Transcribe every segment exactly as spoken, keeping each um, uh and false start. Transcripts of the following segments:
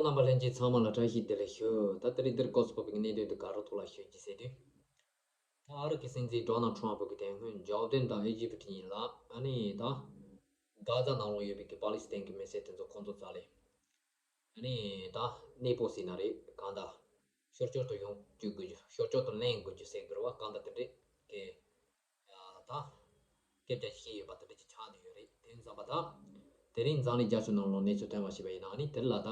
རྣམ་པ་ལྷན་རྒྱས་ཚང་མ་ལ་བཀྲ་ཤིས་བདེ་ལེགས་ཞུ། ད་དེ་རིང་འདིར་སྐོར་སུ་བབས་པའི་གནད་དོན་དེ་ག་རུ་ཐུག་ལ་ཞུ་རྒྱུ་ཟེར་དུས། ད་ཨ་རི་གི་སྲིད་འཛིན་ཌོ་ནལ་ཊམ་ཕུ་གི་དེ་སྔོན་འཇར་པན་དང་ཨི་ཇིབ་གཉིས་ལ་ཨ་ནི་ད་གྷ་ཛ་ནང་ལོགས་ཡོད་པའི་གི་པ་ལི་སི་ཐན་གི་མི་སེར་དེ་ཚོ་ཁོང་ཚོ་རྩ་ལས་ཨ་ནི་ད་གནས་སྤོ་ཟེར་ན་རེད། གང་ལྟར་ཤོར་སྐྱོར་དུ་ཡོང་བཅུག་དགོས་རྒྱུ། ཤོར་སྐྱོར་དུ་ལེན་དགོས་རྒྱུ་ཟེར་དགོས་རེད་བ། གང་ལྟར་དེ་འདྲས་གི་ད་སྐད་ཆ་བཤད་ཡོད་པ་དེ་འདྲ་ཅིག་ཆགས་བསྡད་ཡོད་རེད། དེ་ཙམ་པ་ད་དེ་རིང་འཛམ་གླིང་རྒྱ་ཤོད་ནང་ལོགས་གནས་ཚུལ་ཐོན་པ་ཞིག་པ་ཡིན་ན་ཨ་ནི་དེ་ལ་ད་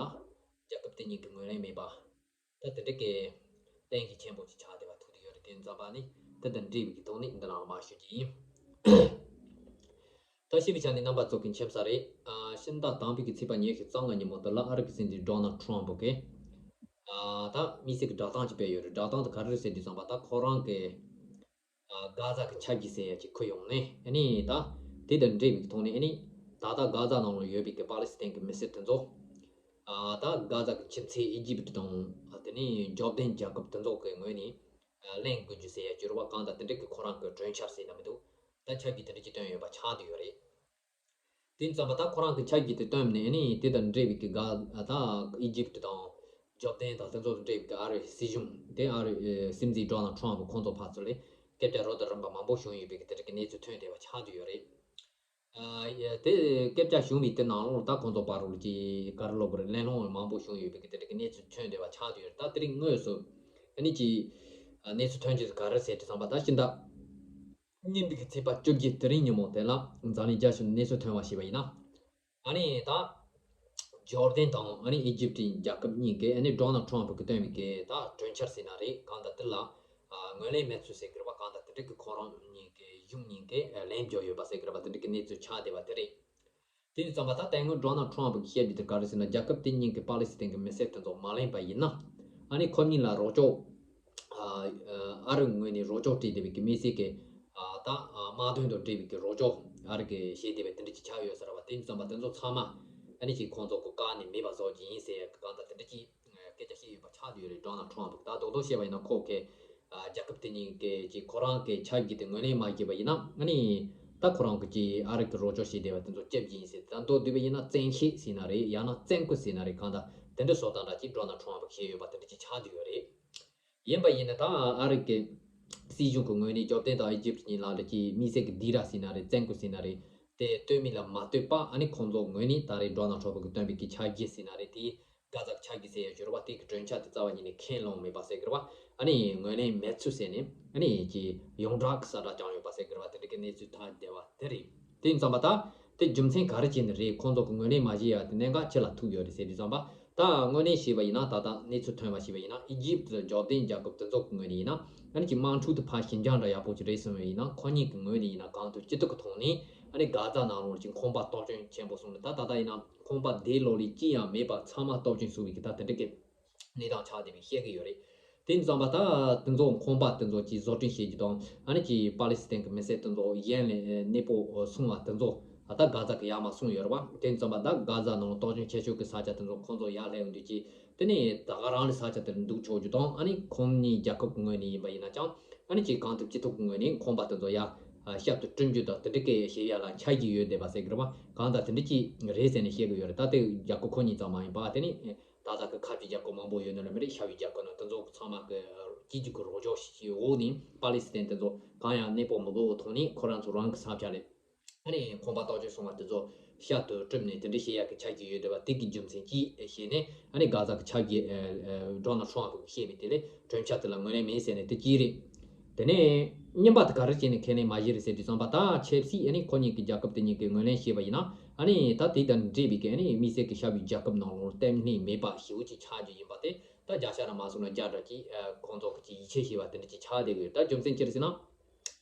རྒྱལ་ཁབ་དེ་གཉིས་ཀྱི་ངོས་ལེན་མེད་པ་ད་དེ་འདྲ་གི་གཏན་གཞི་ཆེན་པོ་ཅིག་ཆགས་བསྡད་པ་ཐུག་བསྡད་ཡོད་རེད། དེ་ཙམ་པ་ནི་དེ་དང་འབྲེལ་བའི་གི་ཐོག་ནས་འདི་ལའང་མར་ཞུ་རྒྱུ་ཡིན། ད་ཞིབ་པའི་ཆ་ནས་རྣམ་པ་ཚོ་གི་མཁྱེན་གསལ་རེད། ཨ་ཕྱི་ཟླ་དང་པོའི་གི་ཚེས་པ་ཉི་ཤུ་རྩ་ལྔ་ཉིན་མོ་དེ་ལ་ཨ་རི་གི་སྲིད་འཛིན་ཌོ་ནལ་ཊམ་ཕུ་གིས་ཨ་ད་དམིགས་བསལ་གྱི་བསྒྲགས་གཏམ་ཅིག་སྤེལ་ཡོད་རེད། བསྒྲགས་གཏམ་དེ་ག་རེ་རེད་ཟེར་དུས་ཙམ་པ་ད་ཁོ་རང་གི་ཨ་གྷ་ཛ་གི་ཆབ་ཀྱི་ཟེར་ཡ་ཅིག་ཁུར་ཡོང་ནས་ཨ་ནི་ད་དེ་དང་འབྲེལ་བའི་ཐོག་ནས་ཨ་ནི་ད་ལྟ་གྷ་ཛ་ནང་ལ་ཡོད་པའི་གི་པ་ལི་སི་ཐན་གི་མི་སེར་དེ་ཚོ་ཨ་ད་གྷ་ཛ་གི་ཁྱིམ་མཚེས་ཨི་ཇིབ་དང་ཨ་དེ་ནས་འཇར་པན་རྒྱལ་ཁབ་དེ་ཚོ་གི་ངོས་ནས་ཨ་ལེན་དགོས་རྒྱུ་ཟེར་ཡ་ཅིག་ཡོད་རེད་བ། གང་ལྟར་དེ་འདྲ་གི་ཁོ་རང་གི་གྲོས་འཆར་ཟེར་ན་མི་འདུག་ད་ཆབ་ཀྱི་དེ་འདྲ་ཅིག་བཏོན་ཡོད་པ་ཆགས་བསྡད་ཡོད་རེད། དེ་ཙམ་པ་ད་ཁོ་རང་གི་ཆབ་ཀྱི་དེ་བཏོན་ནས་ཨ་ནི་དེ་དང་འབྲེལ་བའི་གི་ག་ད་ཨི་ཇིབ་དང་འཇར་པན་དང་དེ་ཚོ་དང་འབྲེལ་བའི་གི་ཨ་རིའི་སྲིད་གཞུང་དེ་ཨ་རིའི་སྲིད་འཛིན་ཌོ་ནལ་ཊམ་ཕུ་ཁོང་ཚོ་ཕར་ཚུར་ལ་སྐད་ཆ་རོབ་དང་རིམ་པ་མང་པོ་བྱུང་ཡོད་པའི་གི་དེ་འདྲ་གི་གནས་ཚུལ་ཐོན་བསྡད་པ་ཆགས་བསྡད་ཡོད་རེད། ཨ་ཡ་དེ་སྐད་ཆ་བྱུང་བའི་དེ་ནང་ལོགས་ད་ཁོང་ཚོ་བར་རུ་ཅིག་ག་རེ་ལབ་དགོས་རེད། གླེང་སློང་མང་པོ་བྱུང་ཡོད་པའི་གི་དེ་འདྲ་གི་གནས་ཚུལ་ཐོན་བསྡད་པ་ཆགས་བསྡད་ཡོད་རེད། ད་དེ་རིང་དངོས་སུ་ཨ་ནི་ཅིག་ཨ་གནས་ཚུལ་ཐོན་རྒྱུ་དེ་ག་རེ་ཟེར་དུས་ཙམ་པ་ད་ཕྱི་ཟླ་གཉིས་པའི་གི་ཚེས་པ་བཅོ་བརྒྱད་དེ་རིང་ཉིན་མོ་དེ་ལ་འཛམ་གླིང་རྒྱ་ཤོད་ནས་གནས་ཚུལ་ཐོན་པ་ཞིག་པ་ཡིན་ན། ཨ་ནི་ད་འཇར་པན་དང་ཨ་ནི་ཨི་ཇིབ་རྒྱལ་ཁབ་གཉིས་ཀས་ཨ་ནི་ཌོ་ནལ་ཊམ་ཕུ་གིས་བཏོན་པའི་གི་ད་གྲོས་འཆར་ཟེར་ན་རེད། གང་ལྟར་དེ་ལ་ཨ་ངོས་ལེན་མེད་ཚུལ་ཟེར་གི་རེད་བ། གང་ལྟར་དེ་འདྲ་གི་ཁོ་རང་གཉིས་ཀྱི་གཞུང་གཉིས་ཀས་ལན་བརྒྱབ་ཡོད་པ་ཟེར་གི་རེད་བ། དེ་འདྲ་གི་གནས་ཚུལ་ཆགས་བསྡད་པ་དེ་རེད། དེ་ཡིན་ཙམ་པ་ད་ལྟ་སྔོན་ཌོ་ནལ་ཊམ་ཕུ་གིས་བཤད་རྒྱུ་དེ་ག་རེ་ཟེར་ན། རྒྱལ་ཁབ་དེ་གཉིས་ཀྱི་པ་ལི་སི་ཐན་གྱི་མི་སེར་དེ་ཚོ་མ་ལེན་པ་ཡིན་ན་ཨ་ནི་ཁོ་གཉིས་ལ་རོགས་སྐྱོར་ཨ་ཨ་རིའི་ངོས་ནས་རོགས་སྐྱོར་སྤྲད་བསྡད་པའི་གི་དམིགས་བསལ་གྱི་ཨ་ད་ཨ་དམག་དོན་དང་འབྲེལ་བའི་གི་རོགས་སྐྱོར་ཨ་རི་གིས་བྱེད་བསྡད་པའི་དེ་འདྲ་ཅིག་ཆགས་ཡོད་ཟེར་བ། དེ་ཡིན་ཙམ་པ་དེ་ཚོ་ཚང་མ་ཨ་ནི་ཅིག་ཁོང་ཚོ་གི་བཀག་ནས་མེད་པ་བཟོ་རྒྱུ་ཡིན་ཟེར་གི་གང་ལྟར་དེ་འདྲ་ཅིག་སྐད་ཆ་བཤད་ཡོད་པ་ཆགས་བསྡད་ཡོད་རེད། ཌོ་ནལ་ཊམ་ཕུ་གིས། ད་རྡོག་རྡོག་བཤད་པ་ཡིན་ན་ཁོ་གིས་ཨ་རྒྱལ་ཁབ་དེ་གཉིས་ཀྱི་ཅིག་ཁོ་རང་གི་ཆབ་ཀྱི་དེ་ངོས་ལེན་མ་བྱས་པ་ཡིན་ན་ཨ་ནི་ད་ཁོ་རང་གི་ཅིག་ཨ་རི་གི་རོགས་སྐྱོར་བྱེད་བསྡད་པ་དེ་ཚོ་བཅད་རྒྱུ་ཡིན་ཟེར། ད་མདོར་བསྡུས་པ་ཡིན་ན་བཙན་ཤེད་ཟེར་ན་རེད། ཡང་ན་བཙན་སྐུལ་ཟེར་ན་རེད། གང་ལྟར་དེ་འདྲ་བཟོ་སྟངས་འདྲ་ཅིག་ཌོ་ནལ་ཊམ་ཕུ་གིས་བཤད་ཡོད་པ་དེ་འདྲ་ཅིག་ཆགས་བསྡད་ཡོད་རེད། ཡིན་པ་ཡིན་ན་ད་ཨ་རི་གི་སྲིད་གཞུང་གི་ངོས་ནས་འཇར་པན་དང་ཨི་ཇིབ་གཉིས་ལ་ལ་ཅིག་དམིགས་བསལ་གྱི་སྡིགས་ར་ཟེར་ན་རེད། བཙན་སྐུལ་ཟེར་ན་རེད། དེ་སྟོན་མིན་ལ་མ་ལྟོས་པ་ཨ་ནི་ཁོང་ཚོ་ངོས་ནས་ད་རེས་ཌོ་ནལ་ཊམ་ཕུ་གིས་བཏོན་པའི་གི་ཆབ་ཀྱི་ཟེར་ན་རེད། དེ་གྷ་ཛ་གི་ཆབ་ཀྱི་ཟེར་ཡ་ཅིག་ཡོད་རེད་བ། དེ་གི་གྲོས་འཆར་དེ་རྩ་བ་ཉིད་ནས་ཁས་ལེན་མེད་པ་ཟེར་གི་རེད་བ། ཨ་ནི་ངོས་ལེན་མེད་ཚུལ་ཟེར་ནས་ཨ་ནི་ཅིག་ཡོངས་གྲགས་ཀྱི་གསལ་བསྒྲགས་བསྐྱངས་ཡོད་པ་ཟེར་གི་རེད་བ། དེ་འདྲ་གི་གནས་ཚུལ་ཐོན་བསྡད་པ་དེ་རེད། དེ་ཡིན་ཙམ་པ་ད་དེ་རྒྱུ་མཚན་ག་རེ་བྱས་ནས་རེད། ཁོང་ཚོ་གི་ངོས་ལེན་མ་བྱས་ཡ་དེ་གནད་འགག་ཅི་ལ་ཐུག་ཡོད་རེད་ཟེར་དུས་ཙམ་པ། ད་དངོས་གནས་བཤད་པ་ཡིན་ན་ད་ལྟ་གནས་ཚུལ་ཐོན་པ་བྱས་པ་ཡིན་ན་ཨི་ཇིབ་དང་འཇར་པན་རྒྱལ་ཁབ་དེ་ཚོ་གི་ངོས་ནས་ཡིན་ན་ཨ་ནི་ཅིག་དམག་འཁྲུག་དེ་ཕར་ཞི་འཇགས་འདྲ་ཡག་པོ་ཅིག་རེད་གསུངས་པ་ཡིན་ན་ཁོ་གཉིས་ཀྱི་ངོས་ནས་ཡིན་ན་གང་ཐུབ་ཅི་ཐུབ་ཀྱི་ཐོག་ནས་ཨ་ནི་གྷ་ཛ་ནང་ལོགས་ཅིག་ཁང་པ་གཏོར་སྐྱོན་ཆེན་པོ་སོང་ནས། ད་ད་ལྟ་ཡིན་ན་ཁང་པ་དེའི་ལོགས་ལ་ཅི་ཡང་མེད་པ་ཚང་མ་གཏོར་སྐྱོན་སོང་བའི་གི་ད་དེ་འདྲ་གི་གནས་སྟངས་ཆགས་བསྡད་པའི་བཤད་ཀྱི་ཡོད་རེད། དེ་ཡིན་ཙམ་པ་ད་དེ་ཚོ་ཁང་པ་དེ་ཚོ་ཅིག་བཟོ་སྐྲུན་བྱེད་རྒྱུ་དང་ཨ་ནི་ཅིག་པ་ལི་སི་ཐན་གྱི་མི་སེར་དེ་ཚོ་གཞན་ལ་གནས་སྤོ་སོང་བ་དེ་ཚོ་ད་གྷ་ཛ་གི་ཡར་མར་སོང་ཡོད་རེད་བ། དེ་ཡིན་ཙམ་པ་ད་གྷ་ཛ་ནང་གཏོར་སྐྱོན་ཆེ་ཤོས་ཀྱི་ས་ཆ་དེ་ཚོ་ཁོང་ཚོ་ཡར་སླེབས་ཡོང་དུས་ཅིག་དེ་ནས་ད་ག་རང་ལ་ས་ཆ་དེར་འདུག་ཆོག་རྒྱུ་དང་ཨ་ནི་ཁོང་གཉིས་རྒྱལ་ཁབ་ཀྱི་ངོས་ནས་ཡིན་པ་ཡིན་ན་ཀྱང་ཨ་ནི་ཅིག་གང་ཐུབ་ཅི་ཐུབ་ཀྱི་ངོས་ནས་ཁང་པ་དེ་ཚོ་ཡར་ཞབས་ཏོག་བསྐྲུན་རྒྱུ་དང་དེ་འདྲ་གི་བྱེད་ཡ་ལ་འཆར་གྱི་ཡོད་བསྡད་པ་ཟེར་གི་རེད་བ། གང་ལྟར་དེ་འདྲ་ཅིག་རེད་ཟེར་ནས་བཤད་གི་ཡོད་རེད། ད་དེ་རྒྱལ་ཁབ་ཁོ་གཉིས་ཙམ་མ་ཡིན་པ་དེ་ནི་ད་ལྟ་གི་ཁ་ཆེ་རྒྱལ་ཁབ་མང་པོ་ཡོད་ནོ་ལ་མི་རེད། ཤར་བའི་རྒྱལ་ཁབ་ནང་དེ་ཚོ་ཚང་མ་གི་གཅིག་གྱུར་གྱི་རོགས་སྐྱོར་ཞིག་འོག་ནས་པ་ལི་སི་ཐན་དེ་ཚོ་གང་ཡང་གནས་སྤོ་མི་དགོས་པའི་ཐོག་ནས་ཁོ་རང་ཚོ་རང་གི་ས་ཆ་ལ་ཨ་ནི་ཁང་པ་གཏོར་སྐྱོན་སོང་བ་དེ་ཚོ་ཤར་དུ་བསྐྲུན་ནས་དེ་འདྲ་བྱེད་ཡག་གི་འཆར་གཞི་ཡོད་བསྡད་པ་དེ་གི་རྒྱུ་མཚན་གྱིས་བྱས་ནས་ཨ་ནི་གྷ་ཛ་གི་ཆབ་ཀྱི་ཨ་ཨ་ཌོ་ནལ་ཊམ་ཕུ་གིས་བཤད་པའི་དེ་ལས་གྲོས་འཆར་དེ་ལ་ངོས་ལེན་མེད་ཟེར་ནས་དེ་གཅིག་རེད། དེ་ནས་གཉིས་པ་དེ་ག་རེ་བྱས་ནས་ཁས་ལེན་མ་བྱས་རེད་ཟེར་དུས་ཙམ་པ་ད་ཆབ་སྲིད་ཨ་ནི་ཁོ་གཉིས་ཀྱི་རྒྱལ་ཁབ་དེ་གཉིས་ཀྱིས་ངོས་ལེན་བྱས་པ་ཡིན་ན་ཨ་ནི་ད་དེ་དང་འབྲེལ་བའི་གི་ཨ་ནི་དམིགས་བསལ་གྱི་ཤར་བའི་རྒྱལ་ཁབ་ནང་ལོགས་བརྟན་ལྷིང་མེད་པ་ཞེ་པོ་ཅིག་ཆགས་རྒྱུ་ཡིན་པ་དེ་ད་རྒྱ་ཤ་ར་མ་སོང་ན་རྒྱ་འདྲ་ཅིག་ཨ་ཁོང་ཚོ་གི་ཅིག་ཡིད་ཆེས་བྱས་པ་དེ་འདྲ་ཅིག་ཆགས་བསྡད་ཀྱི་ཡོད། ད་རྒྱུ་མཚན་ཅི་རེད་ཟེར་ན།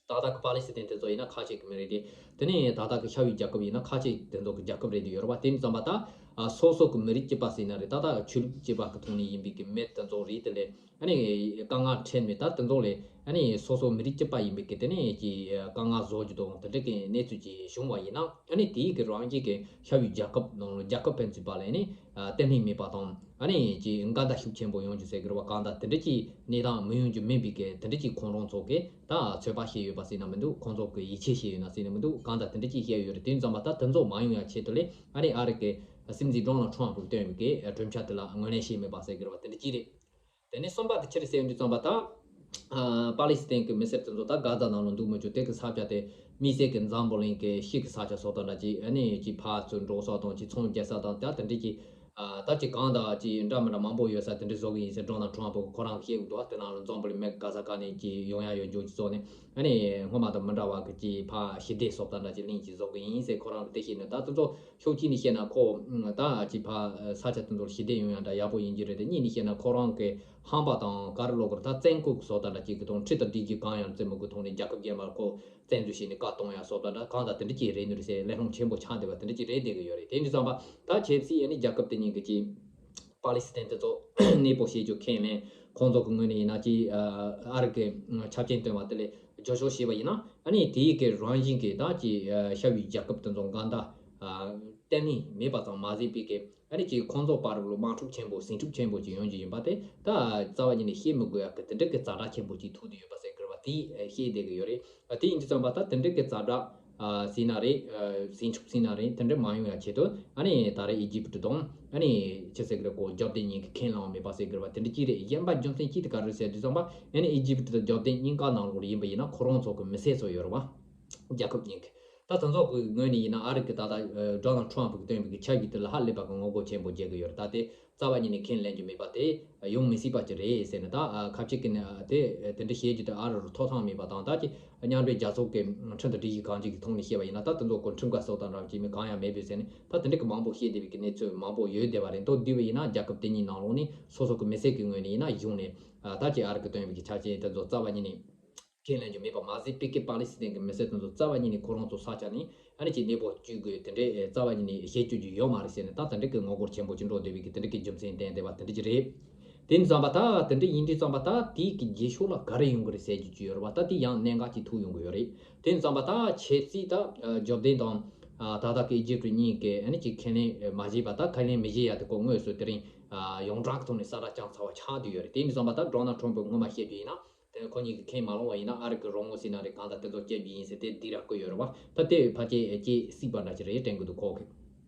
ཏག་ཏག་གི་པ་ལི་སི་ཐན་དེ་ཚོ་ཡིན་ན་ཁ་ཆེ་གི་མི་རིགས་རེད། དེ་ནས་ཏག་ཏག་གི་ཤར་བའི་རྒྱལ་ཁབ་ཡིན་ན་ཁ་ཆེ་དེ་ཚོ་གི་རྒྱལ་ཁབ་རེད་དེ་ཡོད་རེད་བ། དེ་ཡིན་ཙམ་པ་ད་ཨ་སོ་སོ་གི་མི་རིགས་གཅིག་པ་ཟེར་ན་རེད། ཏག་ཏག་ཆོས་ལུགས་གཅིག་པ་གི་ཐོག་ནས་ཡིན་པའི་གི་མི་དེ་ཚོ་རེད། དེ་ལས་ཨ་ནི་དཀའ་ངལ་འཕྲད་ནས་ད་དེ་ཚོ་ལས་ཨ་ནི་སོ་སོ་མི་རིགས་གཅིག་པ་ཡིན་པའི་གི་དེ་ནས་ཀྱི་དཀའ་ངལ་བཟོ་རྒྱུ་དང་དེ་འདྲ་གི་གནས་ཚུལ་ཅིག་བྱུང་བ་ཡིན་ན་ཨ་ནི་དེའི་གི་རང་རྒྱལ་གི་ཤར་བའི་རྒྱལ་ཁབ་ནང་ལ་རྒྱལ་ཁབ་ཕན་ཚུན་བར་ལ་ཨ་ནི་ཨ་བརྟན་ལྷིང་མེད་པ་དང་། ཨ་ནི་ཅིག་འགལ་ཟླ་ཤུགས་ཆེན་པོ་ཡོང་རྒྱུ་ཟེར་གི་རེད་བ། གང་ལྟར་དེ་འདྲ་ཅིག་གནས་སྟངས་མི་ཡོང་རྒྱུ་མིན་པའི་གི་དེ་འདྲ་ཅིག་ཁོང་རང་ཚོ་གི་ད་ཚོད་དཔག་བྱས་ཡོད་པ་ཟེར་ན་མི་འདུག་ཁོང་ཚོ་གི་ཡིད་ཆེས་བྱས་ཡོད་ན་ཟེར་ན་མི་འདུག་གང་ལྟར་དེ་འདྲ་ཅིག་བཤད་ཡོད་རེད། དེ་ཙམ་པ་ད་དེ་ཚོ་མ་ཡོང་ཡ་ཆེད་དུ་ལས་ཨ་ནི་ཨ་རི་གི་ སྲིད་འཛིན་ཌོ་ནལ་ཊམ་ཕུ་གིས་བཏོན་པའི་གི་གྲོས་འཆར་དེ་ལ་ངོས་ལེན་བྱས་མེད་པ་ཟེར་གི་རེད་བ། དེ་འདྲ་ཅིག་རེད། དེ་ནས་གསུམ་པ་དེ་ཅི་རེད་ཟེར་དུས་ཙམ་པ་ད། ཨ་པ་ལི་སི་ཐན་གྱི་མི་སེར་དེ་ཚོ་ད་གྷ་ཛ་ནང་ལ་འདུག་མི་ཆོག་དེ་གི་ས་ཆ་དེ་དམིགས་བསལ་གྱི་འཛམ་བུ་གླིང་གི་ཤིག་གི་ས་ཆ་སོགས་དང་འདྲ་ཅིག་ཨ་ནི་ཅིག་ཕར་ཚུར་འགྲོ་ས་དང་ཅིག་ཚོང་རྒྱག་ས་དང་ད་དེ་འདྲ་ཅིག་ཨ་ད་ཅིག་གང་དང་ཅིག་འདྲ་མི་འདྲ་མང་པོ་ཡོད་ས་དེ་འདྲ་བཟོ་གི་ཡིན་ཟེར་ཌོ་ནལ་ཊམ་ཕུ་ཁོ་རང་གིས་བཤད་གི་འདུག་དེ་ནང་ལ་འཛམ་བུ་གླིང་མི་ག་ས་ག་ནས་ཅིག་ཡོང་ཡ་ཡོད་འཇུག་ཅིག་བཟོ་ནས་ཨ་ནི་སྔོན་མ་དང་མི་འདྲ་བ་གི་ཅིག་ཕར་ཞི་བདེ་སོགས་དང་འདྲ་ཅིག་གླིང་ཅིག་བཟོ་གི་ཡིན་ཟེར་ཁོ་རང་གིས་དེ་བཤད་ནས་ད་དེ་ཚོ། ཕྱོགས་གཅིག་ནས་བཤད་ན་ཁོ་ད་ཅིག་ཕར་ས་ཆ་དེ་ཚོར་ཞི་བདེ་ཡོང་ཡང་འདྲ་ཡག་པོ་ཡིན་གྱི་རེད་དེ། གཉིས་ནས་བཤད་ན་ཁོ་རང་གི་ཧམ་པ་དང་ག་རེ་ལབ་དགོས་རེད། ད་བཙན་སྐུལ་བཟོ་ལྟ་འདྲ་ཅིག་གི་ཐོག་ཁྲིམས་དང་སྒྲིག་གཞི་གང་ཡང་བརྩི་མི་དགོས་ཐོག་ནས་རྒྱལ་ཁབ་གཞན་པར་ཁོ་བཙན་འཛུལ་བྱས་ནས་བཀའ་གཏོང་ཡ་བཟོ་ལྟ་འདྲ་གང་དང་དེ་འདྲ་ཅིག་རེད་ནི་རེད་ཟེར་གླེང་སློང་ཆེན་པོ་ཆགས་བསྡད་པ་དེ་འདྲ་ཅིག་རེད་བསྡད་ཀྱི་ཡོད་རེད། དེ་འདྲ་ཙམ་པ་ད་ཆབ་སྲིད་ཨ་ནི་རྒྱལ་ཁབ་དེ་གཉིས་ཀྱི་ཅིག་པ་ལི་སི་ཐན་དེ་ཚོ་གནས་སྤོ་བྱེད་རྒྱུ་ཁས་ལེན་ཁོང་ཚོ་གི་ངོས་ནས་ཡིན་ན་ཅིག་ཨ་རི་གི་ཆབ་ཆེན་བཏོན་པ་དེ་ལས་བསྐྱར་ཞིབ་བྱས་པ་ཡིན་ན་ཨ་ནི་དེའི་གི་རང་བཞིན་གྱི་ད་ཅིག་ཤར་ཡུལ་རྒྱལ་ཁབ་དེ་ཚོ་འགལ་ཟླ་གཏན་ནས་མེད་པ་ཙམ་མ་ཟད་པའི་གི་ཨ་ནི་ཅིག་ཁོང་ཚོ་བར་ལ་དམག་འཁྲུག་ཆེན་པོ་ཟིང་འཁྲུག་ཆེན་པོ་ཅིག་ཡོང་རྒྱུ་ཡིན་པ་དེ་ད་རྩ་བ་ཉིད་ནས་བཤད་མི་དགོས་ཡ་གི་དེ་འདྲ་གི་ཛ་དྲག་ཆེན་པོ་ཅིག་ཐུག་བསྡད་ཡོད་པ་ཟེར་དགོས་རེད་བ། དེ་བཤད་བསྡད་ཀྱི་ཡོད་རེད། དེ་ཡིན་དུས་ཙམ་པ་ད་དེ་འདྲ་གི་ཛ་དྲག་ཟིན་ན་རེད། ཟིང་འཁྲུག་ཟིན་ན་རེད། དེ་འདྲ་མ་ཡོང་ཡ་ཆེད་དུ་ཨ་ནི་ད་རེས་ཨི་ཇིབ་དང་ཨ་ནི་ཅི་ཟེར་གི་རེད་གོ་ཇོར་ཌན་གཉིས་ཀྱིས་ཁས་བླངས་མེད་པ་ཟེར་གི་རེད་བ། དེ་འདྲ་ཅིག་རེད། གཞན་པ་རྒྱུ་མཚན་གཅིག་དེ་ག་རེ་ཟེར་དུས་ཙམ་པ་ཨ་ནི་ཨི་ཇིབ་དང་ཇོར་ཌན་གཉིས་ཀ་ནང་ལོགས་ལ་ཡིན་པ་ཡིན་ན་ཁོ་རང་ཚོ་གི་མི་སེར་ཚོ་ཡོད་རེད་བ། རྒྱལ་ཁབ་གཉིས་ཀྱི་ད་དེ་ཚོ་གི་ངོས་ནས་ཡིན་ན་ཨ་རི་གི་ད་ལྟ་ཌོ་ནལ་ཊམ་ཕུ་གིས་བཏོན་པའི་གི་ཆབ་སྲིད་དེ་ལ་ཧ་ལས་པ་གི་ངོ་རྒོལ་ཆེན་པོ་རྒྱག་གི་ཡོད་རེད། ད་དེ་རྩ་བ་ཉིད་ནས་ཁས་ལེན་རྒྱུ་མེད་པ་དེ་ཡོང་མི་སྲིད་པ་ཅིག་རེད་ཟེར་ནས་ད་ཁ་ཅིག་གིས་ནི་དེ་དེ་འདྲ་བཤད་རྒྱུ་དེ་ཨ་རི་རུ་ཐོབ་ཐང་མེད་པ་དང་ད་ཅིག་མཉམ་འབྲེལ་རྒྱལ་ཚོགས་ཀྱི་ཁྲིམས་དང་སྒྲིག་གཞི་གང་ཅིག་གི་ཐོག་ནས་བཤད་པ་ཡིན་ན་ད་དེ་ཚོ་ཁོ་ཁྲིམས་འགལ་སོགས་དང་འདྲ་བ་ཅིག་མི་གང་ཡང་མེད་པས་ཟེར་ནས་ད་དེ་འདྲ་གི་མང་པོ་བཤད་བསྡད་པའི་གི་གནས་ཚུལ་མང་པོ་ཡོད་བསྡད་པ་རེད། མདོར་བསྡུས་པ་ཡིན་ན་རྒྱལ་ཁབ་དེ་གཉིས་ནང་ལོགས་ནས་སོ་སོ་གི་མི་སེར་གི་ངོས་ནས་ཡིན་ན་གཞུང་ནས་ད་ཅིག་ཨ་རི་གི་བཏོན་པའི་གི་ཆ་རྐྱེན་དེ་ཚོ་རྩ་བ་ཉིད་ནས་ཁས་ལེན་རྒྱུ་མེད་པ་མ་ཟད་པེ་ཀི་པ་ལི་སི་ཐན་གྱི་མི་སེར་དེ་ཚོ་རྩ་བ་ཉིད་ནས་ཁོ་རང་ཚོ་ས་ཆ་ནས་ཨ་ནི་ཅིག་གནས་སྤོ་བཅུག་དགོས་དེ་འདྲའི་རྩ་བ་ཉིད་ནས་བཤད་བཅུག་རྒྱུ་ཡོད་མ་རེད་ཟེར་ནས་ད་དེ་འདྲ་གི་ངོ་རྒོལ་ཆེན་པོ་ཅིག་འགྲོ་བསྡད་པའི་གི་དེ་འདྲ་གི་རྒྱུ་མཚན་བསྟན་བསྡད་པ་དེ་འདྲ་ཅིག་རེད། དེ་ཙམ་པ་ད་དེ་འདྲ་ཡིན་དུས་ཙམ་པ་ད་དེའི་གི་རྗེས་ཕྱོགས་ལ་ག་རེ་ཡོང་གི་རེད་ཟེར་རྒྱུ་ཅིག་ཡོད་རེད་བ། ད་དེ་ཡང་གནད་འགག་ཅིག་ཐུག་ཡོང་གི་ཡོད་རེད། དེ་ཙམ་པ་ད་ཆབ་སྲིད་ད་ཇོར་ཌན་དང་ད་ལྟ་གི་ཨི་ཇིབ་གཉིས་ཀྱིས་ཨ་ནི་ཅིག་ཁས་ལེན་མ་བྱས་པ་ད་ཁས་ལེན་མི་བྱེད་ཡ་དེ་ཁོ་དངོས་སུ་དེ་རིང་ཡོངས་གྲགས་ཐོག་ནས་གསལ་བསྒྲགས་བསྐྱངས་ཚར་བ་ཆགས་བསྡད་ཡོད་རེད། དེ་ཙམ་པ་ད་ཌོ་ནལ་ཊམ་ཕུ་སྔོན་མ་བཤད་རྒྱུ་ཡིན་ན། དེ་ཁོ་གཉིས་ཀྱིས་ཁས་མ་བླངས་པ་ཡིན་ན་ཨ་རི་གི་རོགས་དངུལ་ཟེར་ན་རེད་གང་ལྟར་དེ་ཚོ་སྐྱེལ་རྒྱུ་ཡིན་ཟེར་དེ་སྡིགས་ར་བསྐུལ་ཡོད་རེད་བ། ད་དེ་ཕལ་ཆེར་སྐྱེལ་སྲིད་པ་འདྲ་ཅིག་རེད་དྲན་གི་འདུག་ཁོ་གིས།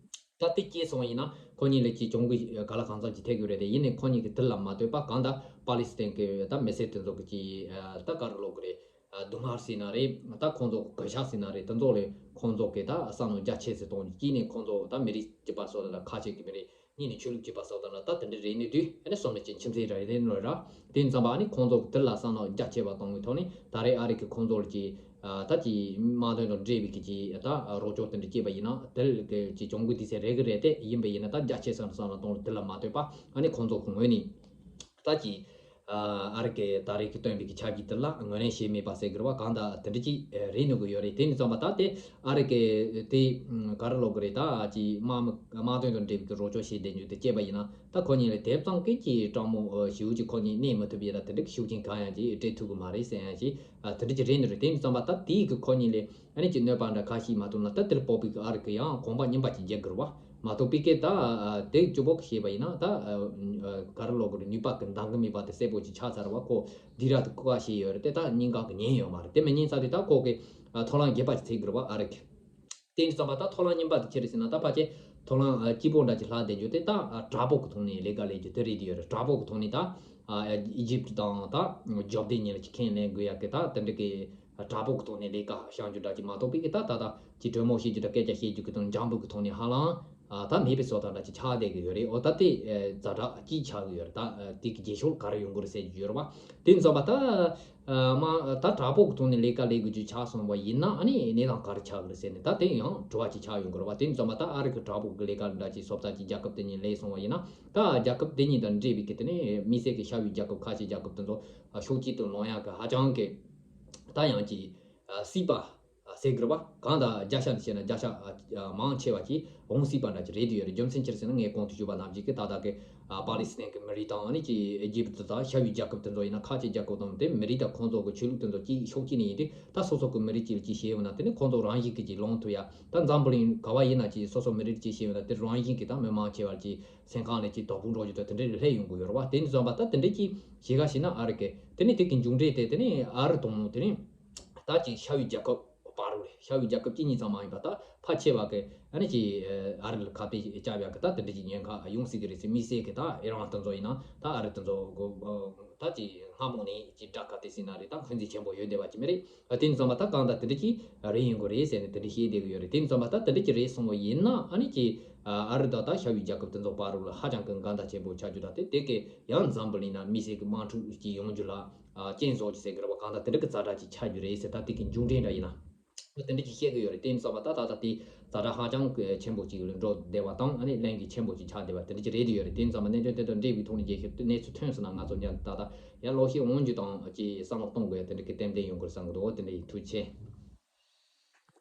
ད་དེ་སྐྱེལ་སོང་བ་ཡིན་ན་ཁོ་གཉིས་ལ་ཅིག་གྱོང་གུན་ག་ལ་གང་འཚམ་ཅིག་ཐེབས་ཀྱི་རེད་དེ། ཡིན་ནའི་ཁོ་གཉིས་ཀྱིས་དེ་ལ་མ་ལྟོས་པ་གང་ལྟར་པ་ལི་སི་ཐན་གྱི་ད་མི་སེར་དེ་ཚོ་གི་ཅིག་ད་ག་རེ་ལབ་དགོས་རེད། སྡུག་བསྔལ་ཟེར་ན་རེད། ད་ཁོང་ཚོ་གི་གུས་ཞབས་ཟེར་ན་རེད། དེ་ཚོ་ལ་ཁོང་ཚོ་གི་ད་བསམ་བློ་རྒྱ་ཆེ་ཙམ་གཏོང་རྒྱུ་གཅིག་ནས་ཁོང་ཚོ་ད་མི་རིགས་གཅིག་པ་སོགས་ལ་ཁ་ཆེ་གི་མི་རིགས། གཉིས་ནས་ཆོས་ལུགས་གཅིག་པ་སོགས་དང་ལ་ད་དེ་འདྲ་རེད་ནི་དུས་ཨ་ནི་སོ་ནི་ཅན་ཁྱིམ་མཚེས་ར་རེད་ནོ་ར། དེ་ཙམ་པ་ཨ་ནི་ཁོང་ཚོ་དེ་ལ་བསམ་བློ་རྒྱ་ཆེ་བ་གཏོང་བའི་ཐོག་ནས་ད་རེས་ཨ་རི་གི་ཁོང་ཚོ་ལ་ཀྱི་ད་ཀྱི་དམག་དོན་དང་འབྲེལ་བའི་གི་ཀྱི་ད་རོགས་སྐྱོར་དེ་འདྲ་སྐྱེས་པ་ཡིན་ན་དེ་ལ་ཀྱི་གྱོང་གུད་དེ་ཚེ་རེ་གི་རེད་དེ་ཡིན་པ་ཡིན་ན་ད་རྒྱ་ཆེ་ས་ནས་བསམ་བློ་གཏོང་ལ་དེ་ལ་མ་ལྟོས་པ་ཨ་ནི་ཁོང་ཚོ་གི་ངོས་ནས་ད་ཀྱི་ཨ་རི་གི་ད་རེས་ཀྱི་བཏོན་པའི་གི་ཆབ་སྲིད་དེ་ལ་ངོས་ལེན་བྱས་མེད་པ་ཟེར་གི་རེད་བ། གང་ལྟར་དེ་འདྲ་ཅིག་རེད་ནོ་གི་ཡོད་རེད། དེ་ནི་ཙམ་པ་ད་དེ་ཨ་རི་གི་དེ་ག་རེ་ལབ་གི་རེད། ད་ཀྱི་དམག་དམག་དོན་དང་འབྲེལ་བའི་གི་རོགས་སྐྱོར་བྱེད་བསྡད་རྒྱུ་དེ་སྐྱེས་པ་ཡིན་ན། ད་ཁོ་གཉིས་ལ་དེབ་ཙང་སྐད་ཀྱི་སྤྲང་མོ་ཞིའུ་ཅིག་ཁོ་གཉིས་གནས་མི་ཐུབ་ཡས་ལ་དེ་འདྲ་གི་ཤུགས་རྐྱེན་གང་ཡང་ཅིག་སྤྲད་ཐུབ་གི་མ་རེད་ཟེར་ཡང་ཅིག་དེ་འདྲ་ཅིག་རེད་ནི་རེད། དེ་ནི་ཙམ་པ་ད་དེའི་གི་ཁོ་གཉིས་ལ་ཨ་ནི་ཅིག་གནོད་པ་འདྲ་ཁ་ཤས་མ་ཐུབ་ན་ད་དེར་སྤོབས་པའི་གི་ཨ་རི་གི་ཡང་གོམ་པ་རྙིང་པ་ཅིག་རྒྱག་དགོས་རེད་བ། མ་གཏོགས་པའི་གི་ད་དེ་ཅུ་པོ་གི་བཤད་པ་ཡིན་ན་ད་ག་རེ་ལབ་དགོས་རེད། ནུས་པ་གི་འདང་གི་མེད་པ་དེ་གསལ་པོ་ཅིག་ཆགས་ཚར་བ། ཁོ་འདི་ར་དེ་ཀ་བཤད་ཡོད་རེད་དེ་ད་སྙིང་ག་གི་ཉན་ཡོད་མ་རེད། དེ་མི་ཉན་ཚར་དུས་ད་ཁོ་གི་ཐོ་རངས་རྒྱས་པ་ཅིག་ཐེབས་དགོས་རེད་བ་ཨ་རི་གི། དེ་ཡིན་ཙམ་པ་ད་ཐོ་རངས་རྙིང་པ་དེ་ཁྱེར་ཟིན་ན་ད་ཕལ་ཆེར་ཐོ་རངས་སྐྱིད་པོ་འདྲ་ཅིག་ལྷག་བསྡད་རྒྱུ་དེ་ད་དྲག་པོ་གི་ཐོག་ནས་ལས་ཀ་ལས་རྒྱུ་དེ་རེད་དེ་ཡོད་རེད། དྲག་པོ་གི་ཐོག་ནས་ད་ཨི་ཇིབ་དང་ད་ཇོར་ཌན་གཉིས་ལ་ཅིག་ཁས་ལེན་དགོས་ཡ་གི་ད་དེ་འདྲ་གི་དྲག་པོ་གི་ཐོག་ནས་ལས་ཀ་བྱ་རྒྱུ་འདྲ་ཅིག་མ་གཏོགས་པའི་གི་ད་ད་ད་ཅིག་གྲོས་མོལ་བྱེད་རྒྱུ་དང་སྐད་ཆ་བཤད་རྒྱུ་གི་དང་འཇམ་པོ་གི་ཐོག་ནས་ཧ་ལམ་ད་མེད་པའི་བཟོ་ལྟ་འདྲ་ཅིག་ཆགས་བསྡད་གི་ཡོད་རེད། འོ་ད་དེ་ཛ་དྲག་ཅིག་ཆགས་གི་ཡོད་རེད། ད་དེ་གི་རྗེས་ཕྱོགས་ག་རེ་ཡོང་གི་རེད་ཟེར་རྒྱུ་ཡོད་རེད་བ། དེ་ཡིན་ཙམ་པ་ད། ཨ་མ་ད་དྲག་པོ་གི་ཐོག་ནས་ལས་ཀ་ལས་དགོས་རྒྱུ་ཆགས་སོང་བ་ཡིན་ན་ཨ་ནི་གནས་སྟངས་ག་རེ་ཆགས་ཀྱི་རེད་ཟེར་ནས་ད་དེ་ཡང་དྲི་བ་ཅིག་ཆགས་ཡོང་གི་རེད་བ། དེ་ཡིན་ཙམ་པ་ད་ཨ་རི་གི་དྲག་པོ་གི་ལས་ཀ་འདྲ་ཅིག་སོབ་ཚ་ཅིག་རྒྱལ་ཁབ་དེ་གཉིས་ལས་སོང་བ་ཡིན་ན་ད་རྒྱལ་ཁབ་དེ་གཉིས་དང་འབྲེལ་བའི་གི་དེ་ནས་དམིགས་བསལ་གྱི་ཤར་ཡུལ་རྒྱལ་ཁབ་ཁ་ཆེ་རྒྱལ་ཁབ་དེ་ཚོ་ཤུགས་ཆེ་དུ་ལོང་ཡག་གི་ཧ་ཅང་གི་ད་ཡང་ཅིག་སྲིད་པ། ཟེར་གི་རེད་བ། གང་ལྟར་བརྒྱ་ཆ་ནས་བཤད་ན་བརྒྱ་ཆ་མང་ཆེ་བ་ཅིག་འོང་སྲིད་པ་འདྲ་ཅིག་རེད་དེ་ཡོད་རེད། རྒྱུ་མཚན་ཅི་རེད་ཟེར་ན་ངས་གོང་དུ་ཞུས་པ་ནང་བཞིན་གི་ད་ལྟ་གི་པ་ལི་སི་ཐན་གི་མི་རིགས་དང་ཨ་ནི་ཅིག་ཨི་ཇིབ་དང་ཤར་ཡུལ་རྒྱལ་ཁབ་དེ་ཚོ་ཡིན་ན་ཁ་ཆེ་རྒྱལ་ཁབ་དང་དེ་མི་རིགས་དང་ཁོང་ཚོ་གི་ཆོས་ལུགས་དེ་ཚོ་ཅིག་ཕྱོགས་གཅིག་ནས་ཡིན་དུས་ད་སོ་སོ་གི་མི་རིགས་ཅིག་ལ་ཅིག་བྱས་ཡོད་ན་དེ་ནི་ཁོང་ཚོ་རང་བཞིན་གི་ཅིག་ལོང་ཐུབ་ཡ། ད་འཛམ་བུ་གླིང་ག་བ་ཡིན་ན་ཅིག་སོ་སོ་མི་རིགས་ཅིག་བྱས་ཡོད་ན་དེ་རང་བཞིན་གི་ད་མི་མང་ཆེ་བ་ཅིག་སེམས་ཁམས་ལ་ཅིག་དོགས་པ་འགྲོ་རྒྱུ་དང་དེ་འདྲ་སླེབས་ཡོང་གི་ཡོད་རེད་བ། དེ་ནི་བཟོ་འདྲ་ད་དེ་འདྲ་ཅིག་བྱེད་ག་ཞེ་ན་ཨ་རི་གི་དེ་ནི་དེ་གི་མཇུག་འབྲས་དེ་དེ་ནི་ཨ་རི་དང་དེ་ནི། ད་ཅིག་ཤར་ཡུལ་རྒྱལ་ཁབ་ བར་རུ་ཤར་ཡུལ་རྒྱལ་ཁབ་གཅིག་གཉིས་ཙམ་མ་ཡིན་པ་ད་ཕལ་ཆེ་བ་གི་ཨ་ནི་ཅིག་ཨ་རི་ལ་ཁ་གཏད་བཅག་ཡག་གི་ད་དེ་འདྲ་ཅིག་ཉེན་ཁ་ཡོང་སྲིད་ཀྱི་རེད་ཟེར། དམིགས་བསལ་གི་ད་ཨི་རན་དེ་ཚོ་ཡིན་ན་ད་ཨ་རི་དེ་ཚོ་གོ་ད་ཅིག་སྔ་མོ་ནས་ཅིག་དགྲ་ཁ་གཏད་ཟེར་ན་རེད། ད་འཁོན་འཛིན་ཆེན་པོ་ཡོད་བསྡད་པ་ཅིག་མ་རེད། དེ་ནི་ཙམ་པ་ད་གང་ལྟར་དེ་འདྲ་ཅིག་རེད་ཡིན་དགོས་རེད་ཟེར་ནས་དེ་འདྲ་བཤད་བསྡད་ཀྱི་ཡོད་རེད། དེ་ནི་ཙམ་པ་ད་དེ་འདྲ་ཅིག་རེད་སོང་བ་ཡིན་ན་ཨ་ནི་ཅིག་ཨ་རི་དང་ད་ཤར་ཡུལ་རྒྱལ་ཁབ་དེ་ཚོ་བར་རུ་ལ་ཧ་ཅང་གི་འགལ་ཟླ་ཆེན་པོ་ཆགས་རྒྱུ་དང་དེ་དེ་གི་ཡང་འཛམ་བུ་གླིང་ན་དམིགས་བསལ་གྱི་དམག་འཁྲུག་ཅིག་ཡོང་རྒྱུ་ལ་རྐྱེན་བཟོ་རྒྱུ་ཟེར་གི་རེད་པ། གང་ལྟར་དེ་འདྲ་གི་ཛ་དྲག་ཅིག་ཆགས་རྒྱུ་རེད་ཟེར། ད་དེ་གི་མཇུག་འབྲས་འདྲ་ཡིན་ན། དེ་འདྲ་ཅིག་བཤད་ཀྱི་ཡོད་རེད། དེ་ཡིན་ཙམ་པ་ད་ད་ལྟ་དེ་ཛ་དྲག་ཧ་ཅང་གི་ཆེན་པོ་ཅིག་འགྲོ་བསྡད་པ་དང་ཨ་ནི་ལན་གྱི་ཆེན་པོ་ཅིག་ཆགས་བསྡད་པ་དེ་འདྲ་ཅིག་རེད་དེ་ཡོད་རེད། དེ་ཡིན་ཙམ་པ་གནད་དོན་དེ་དང་འབྲེལ་བའི་ཐོག་ནས་རྒྱལ་ཁབ་གནས་ཚུལ་ཐོན་སོང་ན་ང་ཚོ་མཉམ་ད་ལྟ་ཡང་ལོག་ཤེས་འོང་རྒྱུ་དང་ཅིག་བསམ་བློ་གཏོང་དགོས་ཡ་དེ་འདྲ་གི་ཏན་ཏན་ཡོང་དགོས་བསམ་གི་འདུག་དེ་འདྲ་ཡིན། ཐུགས་རྗེ་ཆེ།